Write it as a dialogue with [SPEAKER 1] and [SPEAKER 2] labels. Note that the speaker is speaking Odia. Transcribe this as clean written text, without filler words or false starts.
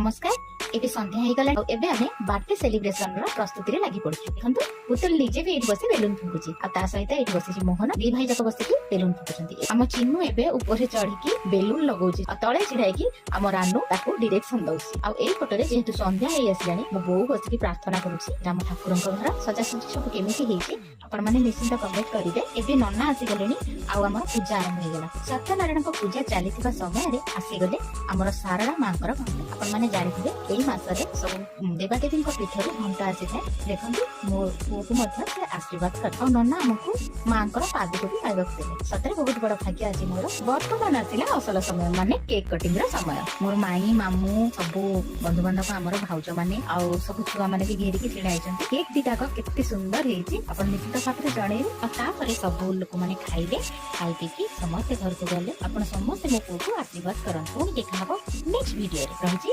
[SPEAKER 1] ନମସ୍କାର। ଏବେ ସନ୍ଧ୍ୟା ହେଇଗଲା ଆଉ ଏବେ ଆମେ ବାର୍ଥଡେ ସେଲିବ୍ରେସନ ର ପ୍ରସ୍ତୁତିରେ ଲାଗି ପଡିଛୁ। ଦେଖନ୍ତୁ, ପୁତୁଲ ନିଜେ ବି ଏଇଠି ବସି ବେଲୁନ ଫୁଙ୍କୁଛି ଆଉ ତା ସହିତ ଏଇଠି ବସିଛି ମୋହନ। ଦି ଭାଇ ଯାକ ବସିକି ବେଲୁନ ଫୁଙ୍କୁଛନ୍ତି। ଆମ ଚିନୁ ଏବେ ଉପରେ ଚଢିକି ବେଲୁନ ଲଗାଉଛି ଆଉ ତଳେ ଛିଡା ହେଇକି ଆମ ରାନୁ ତାକୁ ଡିରେକ୍ସନ ଦଉଛି। ଆଉ ଏଇ ଫଟୋରେ ଯେହେତୁ ସନ୍ଧ୍ୟା ହେଇ ଆସିଲାଣି, ମୋ ବୋଉ ବସିକି ପ୍ରାର୍ଥନା କରୁଛି। ଆମ ଠାକୁରଙ୍କ ଘର ସଜାସଜି ସବୁ କେମିତି ହେଇଛି, ଆପଣ ମାନେ ନିଶ୍ଚିନ୍ତ କମେଣ୍ଟ କରିବେ। ଏବେ ନନା ଆସିଗଲେଣି ଆଉ ଆମର ପୂଜା ଆରମ୍ଭ ହେଇଗଲା। ସତ୍ୟନାରାୟଣଙ୍କ ପୂଜା ଚାଲିଥିବା ସମୟରେ ଆସିଗଲେ ଆମର ସାରଳା ମାଙ୍କର ଘଣ୍ଟ। ଆପଣ ମାନେ ଜାଣିଥିବେ, ଏଇ ମାସରେ ସବୁ ଦେବାଦେବୀଙ୍କ ପୀଠରୁ ଘଣ୍ଟ ଆସିଥାଏ। ଦେଖନ୍ତୁ, ମୋ ପୁଅକୁ ମଧ୍ୟ ସେ ଆଶୀର୍ବାଦ କରେ ଆଉ ନନା ଆମକୁ ମାଙ୍କର ପାଦୁକ ବି ପାଇବାକୁ ଦେଲେ। ସତରେ ବହୁତ ବଡ ଭାଗ୍ୟ ଆଜି ମୋର। ବର୍ତ୍ତମାନ ଆସିଲା ଅସଲ ସମୟ, ମାନେ କେକ୍ କଟିଂ ର ସମୟ। ମୋର ମାଇଁ, ମାମୁଁ, ସବୁ ବନ୍ଧୁବାନ୍ଧବ, ଆମର ଭାଉଜ ମାନେ ଆଉ ସବୁ ଛୁଆ ମାନେ ବି ଘେରିକି ଛିଡା ହେଇଛନ୍ତି। କେକ୍ ଦିଟାକ କେତେ ସୁନ୍ଦର ହେଇଛି, ଆପଣ ନିଶ୍ଚିତ ଭାବରେ ଜଣେଇବେ। ଆଉ ତାପରେ ସବୁ ଲୋକମାନେ ଖାଇଲେ। ଖାଇ ପିଇକି ସମସ୍ତେ ଘରକୁ ଗଲେ। ଆପଣ ସମସ୍ତେ ମୋ ପୁଅକୁ ଆଶୀର୍ବାଦ କରନ୍ତୁ। ପୁଣି ଦେଖା ହବ ନେକ୍ସଟ ଭିଡିଓରେ। ରହୁଛି।